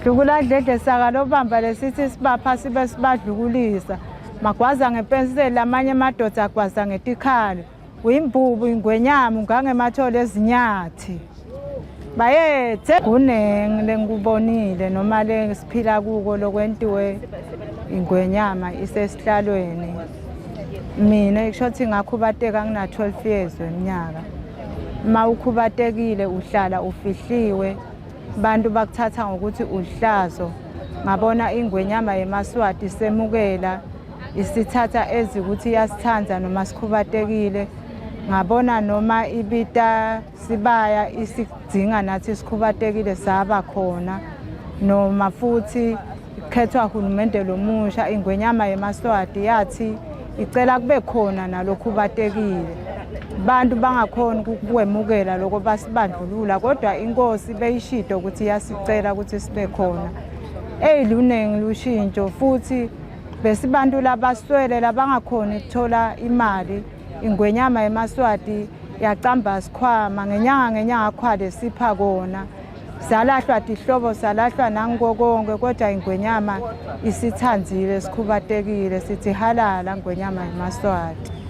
Dlukuladledle saka lobamba lesithi sibapha sibe sibadlukulisa. Magwaza ngepenseli amanye amadoda agwaza ngetikhalo. Uyimbubu ingwenyama ungangemathole ezinyathi. Bayethe kunengi lengikubonile noma le siphila kuko lokwentiwe ingwenyama isesihlalweni. Mina kusho ukuthi ngakhubateka ngina 12 years weminyaka. Uma ukhubatekile uhlala ufihliwe bantu bakuthatha ngokuthi uhlazo. Ngabona ingwenyama yemaSwati semukela isithatha ezikuthi iyasithanda noma sikhubatekile. Ngabona noma ibita sibaya isidzinga nathi sikhubatekile saba khona noma futhi kukhethwa uhulumende lomusha ingwenyama yemaswati yathi icela kube khona nalokhubatekile bantu bangakhoni ukukwemukela lokho basibandlulula kodwa inkosi beyishido ukuthi iyasicela ukuthi sibe khona eyi luningi lushintsho futhi besibantu labaswele labangakhoni ukuthola imali ingwenyama yemaswati yacamba sikhwama ngenyanga ngenyanga khwale sipha kona salahlwa tihlobo salahlwa nangiko konke kodwa ingwenyama isithanzile sikhubatekile sithi halala ngwenyama yemaswati.